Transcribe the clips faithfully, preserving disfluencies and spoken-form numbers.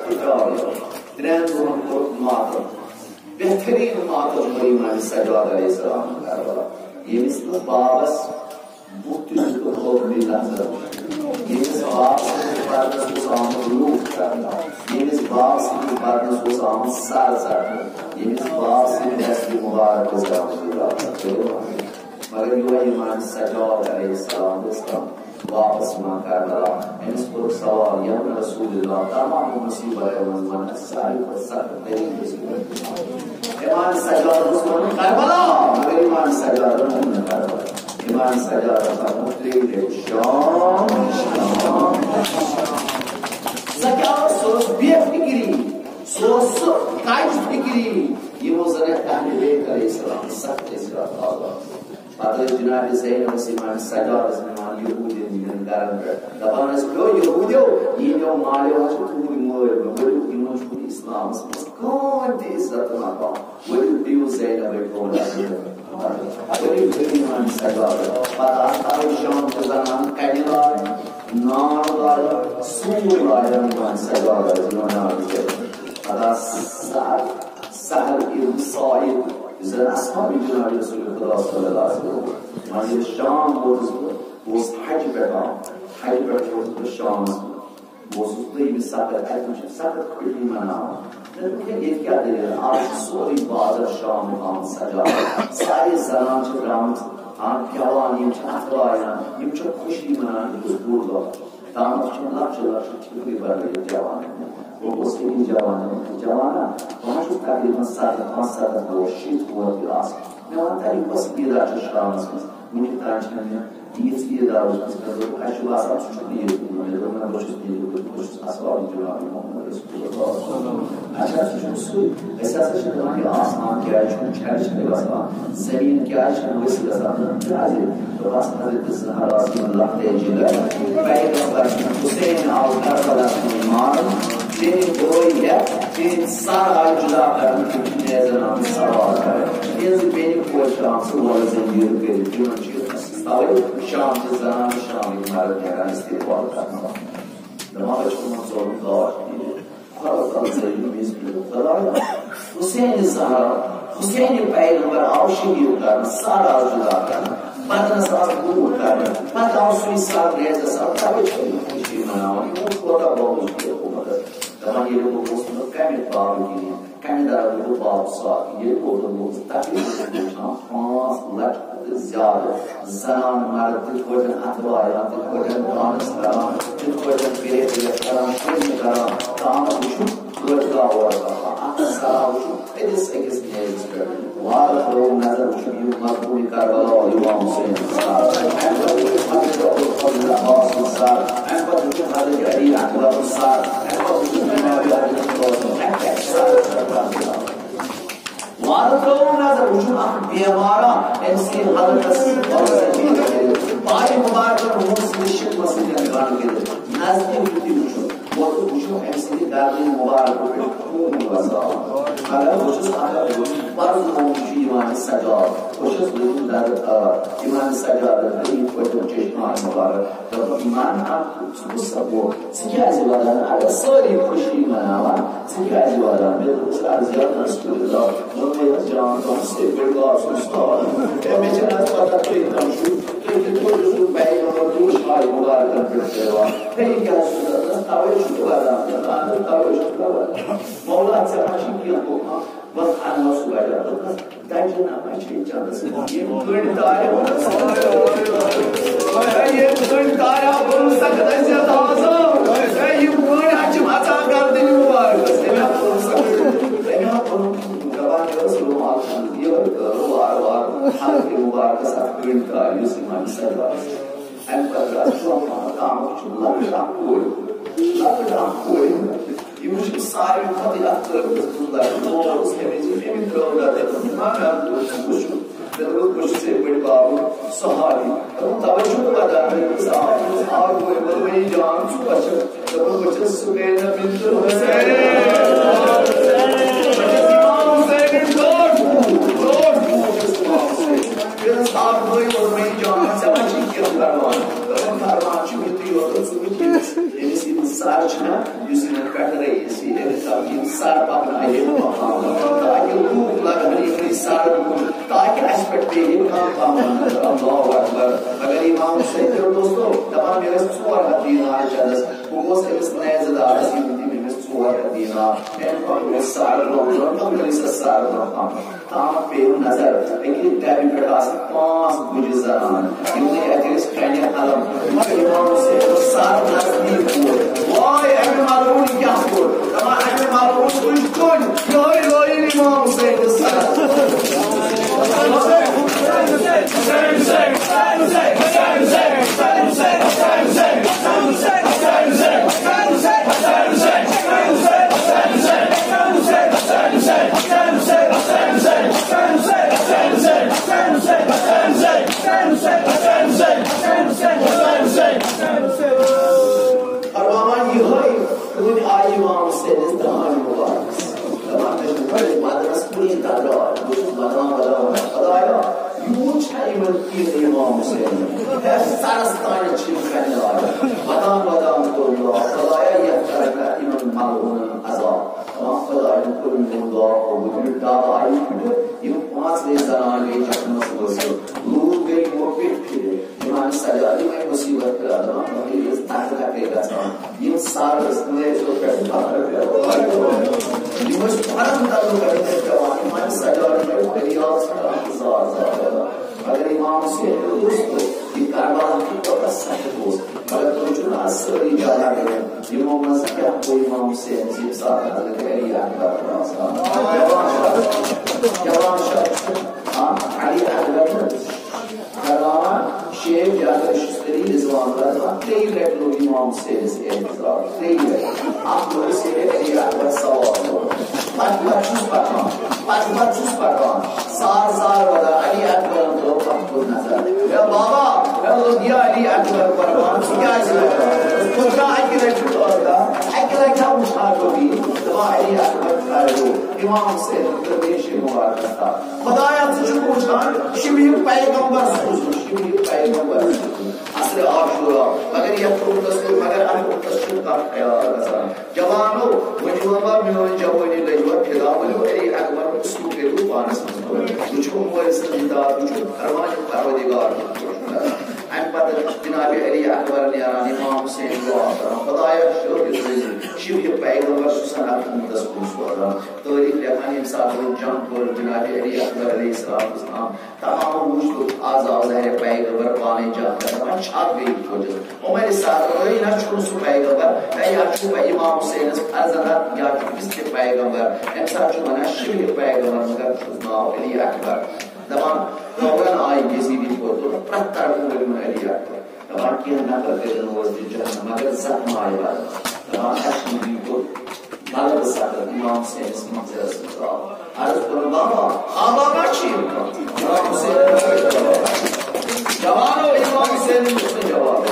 ترٛٮ۪ن دۄہن کوٚر ماتم، بہتریٖن ماتم کوٚر امام سجاد علیہ السلام کربلا، ییٚمِس نہٕ بابس بُتھ تہِ دیُتُکھ لوٚگ نہٕ نظر، ییٚمِس باب سٕنٛدِس بدنس اوس آمُت لوٗکھ کرنہٕ، ییٚمِس باب سٕنٛدِس بدنس اوس آمُت سر ژٹنہٕ، ییٚمِس باب سٕنٛدِ دستہِ مُبارک اوس آمُت لوٗکھ۔ مگر یِہوٚے امام سجاد علیہ السلام اوس تام واپس یِوان کربلا۔ أمِس کوٚر سوال، یا رسول اللہ، تمام مصیبتن منٛز ونان ساروی کھۄتہٕ سخت ترین مصیبت۔ امام سجاد اوس ونان کربلا، مگر امام سجادن ووٚن نہٕ کربلا۔ امام سجادن فرموو ترٛیٚیہِ لٹہِ، شام، شام، شام۔ سۄ کیٛاہ ٲس؟ سۄ ٲس بے فکری، سۄ ٲس سُہ کج فکری، یِمو زن اہل بیت علیہ السلام سخت ٲسۍ کران۔ پتہٕ ٲسۍ جناب زینب ٲس امام سجادس نِوان یہودین ہٕنٛدٮ۪ن گرن پٮ۪ٹھ۔ دپان ٲسۍ، "پیو یہودیو، یہِ پیو مالیو، وۄنۍ چھُ تُہُنٛد مٲلۍ، وۄنۍ ؤلِو، یِمن چھُنہٕ اسلامس منٛز کٕہٕنۍ تہِ عزت تہٕ مقام۔ ؤلِو دِیِو زینبے ٹھوٗل اَسہِ۔ ؤلِو دِیِو امام سجادس۔" پتہٕ آسہٕ تَوَے شام چہِ زنان کنہِ لاگان، نار لاگان، سوٗر لاگان امام سجادس یِوان نار دِتھ۔ پتہٕ آسہٕ سہل، سہل ابن سعید، یُس زن اصحاب جناب رسول خدا صلی اللہ علیہ وسلم۔ وۄنۍ ییٚلہِ شام ووتُس بہٕ، بہٕ اوسُس حجہِ پٮ۪ٹھ آمُت۔ حجہِ پٮ۪ٹھ ووتُس بہٕ شامس منٛز۔ بہٕ اوسُس دوٚیمہِ سفر، اَتہِ وٕچھِتھ سخت خوشی مناوان۔ مےٚ دوٚپ، "ہے، ییٚتہِ کیٛاہ دٔلیٖل؟ آز چھُ سورُے بازر شامُک آمُت سجاونہٕ۔ سارے زنان چھِ درٛامٕژ، آ، گٮ۪وان، یِم چھِ اَتھٕ وایان، یِم چھِ خوشی مناوان، یہِ کُس بوٚڑ دۄہ چھُ؟" تامَتھ چھُ لۄکچہِ لۄکچہِ ٹھِکرِ بَرٲوِتھ جوان۔ بہٕ اوسُس أمِس جوانَن منٛز جوانا، بہٕ حظ چھُس تقریٖباً سَتَتھ، پانٛژھ سَتَتھ وُہُر، شیٖتھ وُہُر تہِ آسہٕ۔ مےٚ وَن تہٕ، یہِ کۄس عیٖدا چھِ شامَس منٛز؟ وٕنیُک تام چھَنہٕ مےٚ یِژھ عیٖدا وٕچھمٕژ کینٛہہ۔ دوٚپُکھ، "اَسہِ چھُ باسان، ژٕ چھُکھ نہٕ ییٚتہِ گوٚمُت۔" مےٚ دوٚپ، "نہ، بہٕ چھُس ییٚتہِ گوٚمُت، بہٕ چھُس اصحاب جناب محمد رسول اللہ صلی اللہ علیہ وسلم۔" اچھا، سُہ چھُ سُے۔ أسۍ ہسا چھِ دَپان، یہِ آسمان کیٛازِ چھُنہٕ چھَرِ چھَرِ وَسان؟ زٔمیٖن کیٛازِ چھَنہٕ ؤسۍ گژھان؟ تہٕ کیٛازِ؟ دوٚپہَس، حضرت زہرا سٕنٛدِ لَتہِ جِگر، پیغمبر سُنٛد حسین آو کربلس منٛز مارنہٕ، تٔمۍ بٲے ہٮ۪تھ، تٔمۍ سر آیہِ جُدا کرنہٕ، تِم چھِ نیزن آمٕتۍ سوار کرٕنۍ۔ تِہنٛزِ بیٚنہِ کورِ چھِ آمژٕ وۄلہٕ زٔمیٖن کٔرِتھ، تِمن چھُ یہِ حصہٕ۔ توے شام چہِ زنانہٕ، شامٕکۍ مرد نیران استقبال کرنہٕ۔ دپان، أسۍ چھِ تِمن ژورن گاش دِنۍ۔ خۄدا تعالیٰ ژٔلِو میٖز پٮ۪ٹھ۔ خۄدایا، حسین زہرا، حسین پیغمبر آو شہید کرنہٕ، سر آو جُدا کرنہٕ، بدنس آو بوٗٹھ کرنہٕ، پتہٕ آو سُے سر نیزس آو، توے چھِ یِم خوشی مناوان۔ یِمو کوتاہ بوٚڑ چھُ یہِ حکوٗمتس۔ دپان، ییٚلہِ بہٕ اوسُس نہٕ کمہِ باغہٕ کِنۍ، کمہِ درٕ بہٕ باغہٕ ساتھ، ییٚلہِ بہٕ اوسُس تقریٖباً وٕچھان پانٛژھ لچھ کھۄتہٕ زیادٕ زنان مرد تِتھ پٲٹھۍ اَتھٕ وایان، تِتھ پٲٹھۍ ڈانس کران، تِتھ پٲٹھۍ کٔرِتھ یَتھ کران، شٲعری کران، تام وٕچھُن، کٲتۍ گاوٕ اورٕ کَپان۔ اَتھ سرا وٕچھُن أکِس أکِس نیزَس پٮ۪ٹھ۔ وارٕ ترٛوو نظر، وٕچھُن یہِ مقبوٗل کربلا امام حسین۔ اَمہِ پتہٕ وٕچھُن حضرت ابوالفضل عباس سُنٛد سر، اَمہِ پتہٕ وٕچھُن حضرت علی اکبر سُنٛد سر، اَمہِ پتہٕ وٕچھُن جناب علی سُنٛد سر۔ وارٕ ترٛوو نظر، وٕچھُن اکھ بیمارا، أمۍ سٕنٛدِ حلقس، پایہِ مُبارکن ووٚن سٕنٛدِ شِکمہٕ سۭتۍ بنٛد کٔرِتھ۔ نزدیٖک تہِ وٕچھُن، ووتُس وٕچھُن أمۍ سٕنٛدِ گردنہِ مُبارکہٕ پٮ۪ٹھ خوٗن وسان۔ اگر بہٕ چھُس اگر پرزٕ گوٚمُت چھُ یِوان سجاد، بہٕ چھُس وٕنہِ درد آ، یِوان سجادن تہٕ یِتھ پٲٹھۍ چشمان مُبارک۔ دوٚپُن، من اکھ ژٕ کُس سا گوٚو؟ ژٕ کیٛازِ ودان؟ اگر سٲری خوشی مناوان، ژٕ کیٛازِ ودان؟ مےٚ دوٚپُس، عرض یا رسول اللہ، ووٚن مےٚ، یَتھ جان دۄہَس سۭتۍ بٔڑۍ بار سُنٛد سوال۔ ہے، مےٚ چھَنہٕ حظ پتہ تُہۍ کَم چھِو؟ تُہۍ کِتھ پٲٹھۍ چھِو پیغمبر دوٗر شاہہِ مُبارکَن پٮ۪ٹھ پھیران؟ ہے، یہِ کیٛاہ چھُ دَپان؟ تَوَے چھُس بہٕ ودان۔ دَپان، اَہَن حظ، تَوَے چھُس بہٕ ودان۔ مولا، ژےٚ ما چھِ کینٛہہ گوٚمُت؟ بس اَنہٕ ہا سُہ بجا۔ دوٚپنَس، دَجہِ نہ ما چھے چَندَس؟ یِم کٔنڈۍ تارِ وَنَس۔ یِم کٔنڈۍ تارِ ہا ووٚن سخت عزت اعظم۔ یِم کٔنڈۍ ہا چھِ مَژان گردنہِ مُبارکَس۔ أمۍ ہا ووٚن سخت۔ أمۍ ہا ووٚن، دَپان ٲس، روٗمال چھُنہٕ یِہوٚے کٔر وارٕ وارٕ حلقہِ مُبارکَس اَتھ کٔنڈۍ تارِ، یُس اِمام سجاد۔ اَمہِ پَتہٕ درٛاس برٛونٛہہ پَہَن آمُت چھُ لۄکٕٹ اَکھ کورِ۔ لۄکٕٹ اَکھ کورِ۔ یِم چھِ ساروی کھۄتہٕ یَتھ قٲبلَس منٛز لَگان۔ مول اوس أمِس، أمۍ ترٛٲو نظر، دوٚپُن، "ما مےٚ وٕچھ، وٕچھ۔" مےٚ دوٚپُس، "بہٕ چھُس ژےٚ بٔڑۍ بابُن صحابی۔" دوٚپُن، "تَوَے چھُکھ وَدان؟" مےٚ دوٚپُس، "آ۔" دوٚپُس، "آ، گوٚو، مےٚ دوٚپ، یہِ جان ژٕ کۄس چھَکھ؟" دوٚپُن، "بہٕ چھَس سُکینہ بِنت حُسین۔ بہٕ چھَس اِمام حُسینٕنۍ ٹٲٹھ کوٗر، ٹٲٹھ کوٗر چھَس اِمام حُسین۔" مےٚ دوٚپُس، "آ، گوٚو، یہِ ووٚن مےٚ یہِ جان، ژےٚ ما چھُے کینٛہہ فرمان؟" دوٚپُن، "فرمان چھُ یُتُے یوت، ژٕ وٕچھ ییٚمِس، ییٚمِس یہِ سَر چھُنہ، یُس یِمَن پٮ۪ٹھ رٔیٖس یہِ اللہ اکبر۔ اگر امام حسین، دوستو، دپان مےٚ ٲسۍ ژور ہتھ دینار چندس، بہٕ گوس أمِس نیزٕ دارس، یِم دِتِم أمِس ژور ہتھ دینار۔ تٔمۍ پتہٕ اوس سر برونٛہہ برونٛہہ، تِم ٲسۍ سر برونٛہہ پہم۔ تام پیٚیہِ نظر، أکِس ڈبہِ پٮ۪ٹھ آسہٕ پانٛژھ گُجہِ زنانہٕ، یِمنٕے اَتہِ ٲسۍ پننہِ علم۔ امام حسین اوس سر نزدیٖک ووت۔ واے، امہِ ملعون کیٛاہ کوٚر؟ دپان، امہِ ملعون تُج کٔنۍ، یِہوٚے لٲیِن امام حسین سر۔ فرماوان یِہوٚے، کُنہِ آیہِ امام حسینس دان مبارکس۔ دپان، مےٚ دوٚپ، مدنس کُنی دگہ، بہٕ چھُس ودان ودان ونان، خدایا، یوٗت چھا یِمن کِنہٕ امام حسین؟ ہے، سرس تانٮ۪تھ چھِ یِم کنہِ لاران۔ ودان ودان کوٚر دُعا، خدایا، یتھ کرکھ یِمن ملعوٗنن عذاب۔ دپان، خدایَن کوٚر میون دُعا قبوٗل۔ یِم ڈبہٕ آیہِ پھِٹِتھ، یِم پانٛژھ گٔے زنان گٔے زخمس وٲصِل۔ لوٗکھ گٔے یِمو پٮ۪ٹھ پھِرِتھ۔ یِمن سجاد یِمے مُصیبت پرٛاران، وۄنۍ ییٚلہِ أسۍ دَکہٕ دَکَے گژھان، یِم سر ٲسۍ، تِمے ٲسۍ یِمو پٮ۪ٹھ پتھر پٮ۪وان۔ یِم ٲسۍ پھرن تَلہٕ پٮ۪ٹھ پٮ۪وان، یِمن سجاد یِمے فریاد ژھانٛڈان، زار زار کران۔ مگر امام حسین دوستو، یہِ کربلا تہِ کوٗتاہ سخت اوس، مگر تُہۍ چھِو نہٕ از سٲری جانا گٔمٕتۍ۔ یِمو منٛز کیٛاہ گوٚو امام حسین ییٚمہِ ساتہٕ حضرت علی اکبر آسان؟ جوان شخص، جوان شخص، ہاں، علی اکبر کرناوان شیخ جعفر شستری رضوان اللہ تعالیٰ، ترٛیٚیہِ لٹہِ لوٚگ امام حسینس اعتراض، ترٛیٚیہِ لٹہِ۔ اکھ لوٚگ سیدِ علی اکبر سوال کوٚر۔ پتہٕ پتہٕ چھُس پکان، پتہٕ پتہٕ چھُس پکان۔ سار سار ودا علی اکبرن ترٲو پتھ کُن نظر۔ ہے بابا، ہے لوٚگ یا علی اکبر قربان، ژٕ کیٛازِ ودا؟ پُترا اکہِ لٹہِ چھُ ٲسدان، اکہِ لٹہِ چھا وٕچھان لوٚگی؟ دپان علی اکبر کر گوٚو؟ امام حسین تہٕ بیٚیہِ چھِ مبارکس تھاو۔ خدایا، ژٕ چھُکھ وٕچھان، شبیہِ پیغمبر سوٗزُن، شبیہِ پیغمبر سوٗزُن۔ عصرِ عاشورا، مگر یتھ اُمتس کُن، مگر اتھ اُمتس چھُنہٕ کانٛہہ خیال گژھان۔ جوانو، ؤنِو ہا، میٲنۍ جوٲنی لٔجوا فدا، ؤنِو علی اکبر اُسوٗ کٔرِو پانس منٛز۔ وٕچھِو مٲلۍ سٕنٛز اِطاعت، وٕچھِو فرمانِ پروردگار کُن۔ امہِ پتہٕ جناب علی اکبر نیران، امام حسین دعا کران، خدایا، شُکر، شبیہِ پیغمبر چھُسن اتھ اُمتس کُن سوزان۔ تٲریخ لیکھان، ییٚمہِ ساتہٕ وۄنۍ جنگ کوٚر جناب علی اکبر علیہ السلام، تمامو وُچھ، دوٚپ، از آو ظاہر پیغمبر پانے جنگ کرنہِ، وۄنۍ چھا بیٚیہِ فوجس؟ عمر ساتہٕ، ہے، نہ چھُنہٕ سُہ پیغمبر، ہے، یا چھُ پہ-، امام حسینس فرزند، یا چھُ کس تہِ پیغمبر۔ امہِ ساتہٕ چھُ ونان شبیہِ پیغمبر، مگر چھُس ناو علی اکبر۔ دپان، فوراً آیہِ یزیدی فوج، دوٚپُکھ، پرٛٮ۪تھ طرفہٕ ؤلِو وۄنۍ علی اکبر۔ دپان، کینٛہہ نفر کٔرِن روزنہِ جہنم، مگر زخم آیہِ بدل۔ دپان، اَسہِ چھُنہٕ یہِ کوٚر غلط سخت امام حسینس منظرس منٛز آو۔ عرض کوٚرُن، بابا، بابا ما چھِ یِم؟ امام حسین، جوانو، امام حسین چھُس نہٕ جواب۔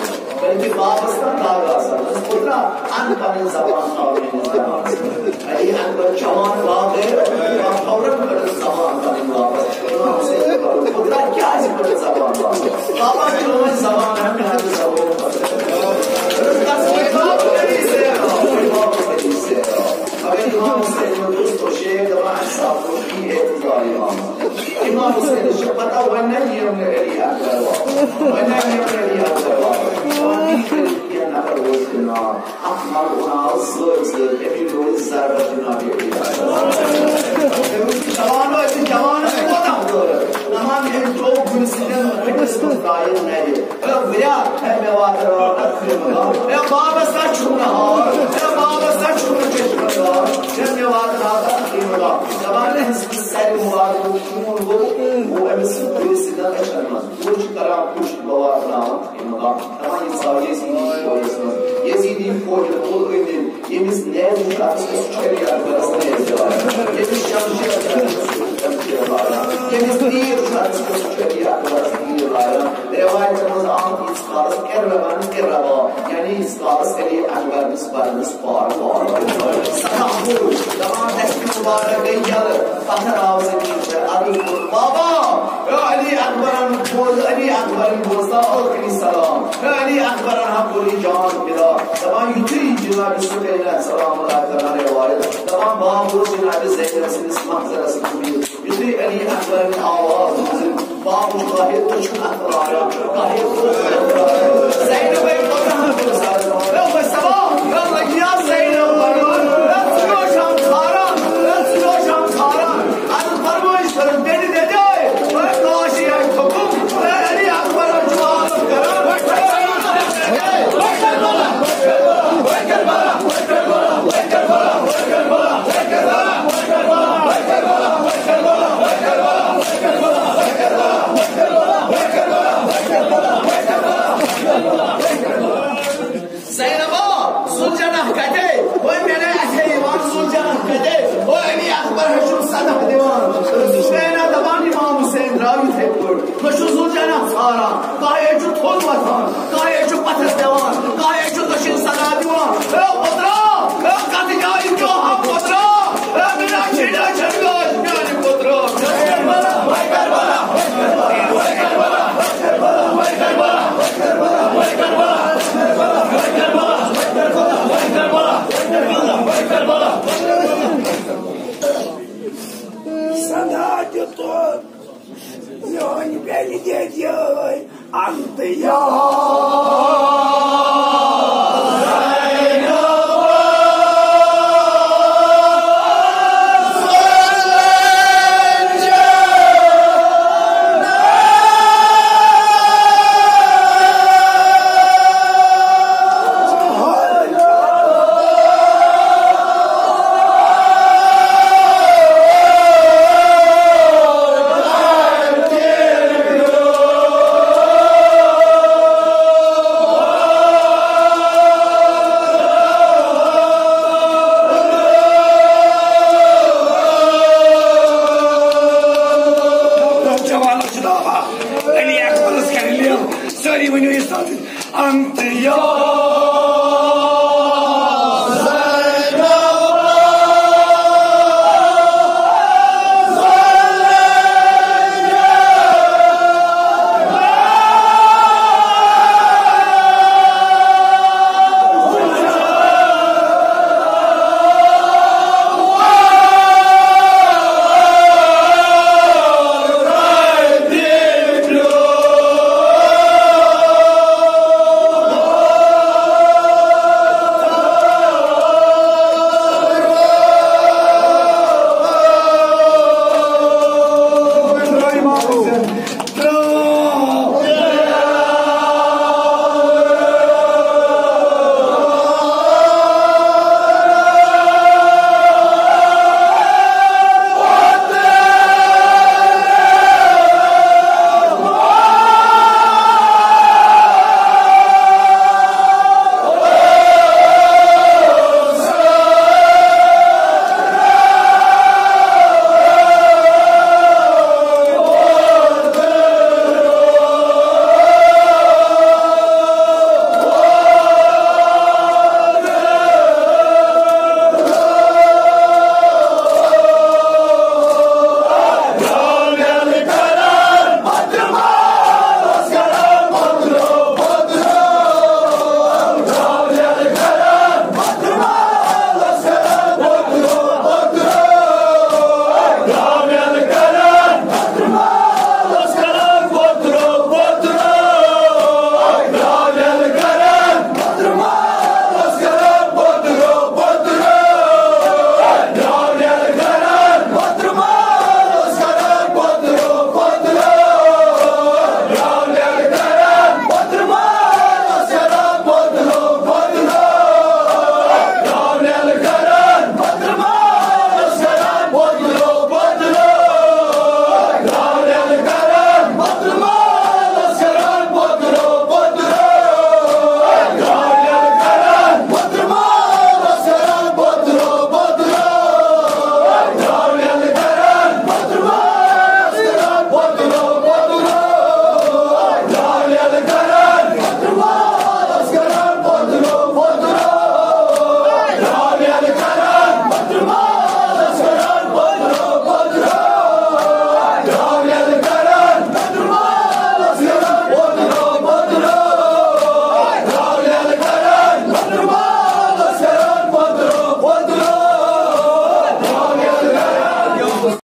بلکہ بابس تام داغ آسان۔ دوٚپُس، پُترا، اَن پنٕنۍ زبان تھاو میٲنِس زبانس منٛز۔ علی اکبر جوان باب گٔے، فوراً کٔڑٕن زبان پنٕنۍ واپس۔ امام حسین کوٚرُن، پُترا، کیٛازِ کٔڑٕن زبان واپس؟ بابا، چٲنۍ زبان ہا میانہِ زبٲنۍ پتہٕ۔ دوٚپُس، تس وۄنۍ بابا کٔرِو سیر، بابا کٔرِو سیر۔ مگر امام حسین دوٚپُس، تو شیخ دپان، اَسہِ سا کوٚر یی اعتزار امام۔ امام حسینس چھِ پتہ، وۄنۍ نہ یِیَم نہٕ علی اکبر واپس۔ وۄنۍ نہ یِیَم نہٕ علی اکبر واپس۔ وۄنۍ یی کینٛہہ نفر وٲتۍ نار۔ اکھ ملعون آو سۭتۍ سۭتۍ، أمۍ ڈوٚل ضربت جناب علی اکبر۔ جوانو، أسۍ جوانس کوتاہ ضرورت؟ دپان، أمۍ ترٛوو گُرۍ سٕنٛدٮ۪ن ۂٹِس منٛز دایہِ نرِ۔ اے وریا، اے مےٚ واتناو تتھ فِلمہِ گام۔ اے بابس سا چھُم نہٕ ہاو، اے بابس سا چھُم نہٕ چشمہٕ گام۔ اے مےٚ واتناو تتھ فِلمہِ گام۔ دپان، أمۍ سٕنٛز سرِ مُبارک خوٗن گوٚو، گوٚو أمِس سۭتۍ گٔے سِدھا أچھن منٛز۔ گوٚو چھُ کران پُشت، بہٕ واتناوَن فِلمہِ گام۔ دپان، یہِ ژاو یزیدی فوجس منٛز۔ یزیدی فوجن کوٚر أنٛدۍ أنٛدۍ۔ ییٚمِس نیزٕ چھُ، اَتھَس کیٚتھ چھُ علی اکبرس نیزٕ لاگان۔ ییٚمِس شمشیر چھُ، اَتھَس کیٚتھ چھُ شمشیر لاگان۔ ییٚمِس تیٖر چھُ، اَتھَس کیٚتھ چھُ علی اکبرس تیٖر لاگان۔ رٮ۪وایتَن منٛز آمُت، ییٖتِس کالَس کِرَوا، کِرَوا، یعنی ییٖتِس کالَس علی اکبر نِس بدنَس پار پار۔ سَداہ وُہُر، دَپان، دَسہِ مُبارک گٔے یَلہٕ، پَتھر آو زٔمیٖن پٮ۪ٹھ، عرض کوٚر، بابا، اے علی اکبرن بوز، علی اکبرن بوزتا ٲخری سلام۔ اے علی اکبرن ہا کوٚر یہِ جان فدا۔ دپان یُتھُے جناب سکینہ سلام اللہ تعالیٰ علیہا آیہِ، دپان بہٕ آوُس جناب زینب سٕنٛدِس محضرس منٛز۔ یُتھُے علی اکبرن آواز بوٗزٕن، بابو طاہر تہِ چھُ اَتھ پرٛاران۔ طاہر چھُ اَتھ پرٛاران۔ زینبے کوتاہ گُزار۔ اے وۄنۍ سبا، اے لگیا زینب پران۔ اے ژٕ کیٛاہ چھُ ہم ژھاران؟ اے ژٕ کیٛاہ چھُ ہم ژھاران؟ اَدٕ فرمٲیِش کٔرٕن بیٚنہِ دَپے، اے کاش یہِ آسہِ حُکُم۔ اے علی اکبر چھُ عالم کران۔ زینبا، زُلجناح کتے؟ وۄنۍ مےٚ نے اَتھے یِوان زُلجناح کتے؟ او علی اکبر ہیٚچھُم صدف دِوان۔ زُبیدہ دَپان، امام حسین درٛاو یِتھے پٲٹھۍ۔ مےٚ چھُ زُلجناح ژھاران۔ کانٛہہ ہے چھُ تھوٚد وۄتھان، کانٛہہ ہے چھُ پَتھَس پٮ۪وان، کانٛہہ ہے چھُ دٔچھِنۍ صدا دِوان۔ اے پوٚترا، اے کَتھ جایہِ چھُ ہا پوٚترا؟ اے مےٚ نا چھِنۍ أچھَن گاش میٛانہِ پوٚترا۔ صدا دیُتُن، میٛٲنۍ بیٚنہِ دِژ یٲرۍ اَنتہٕ یار۔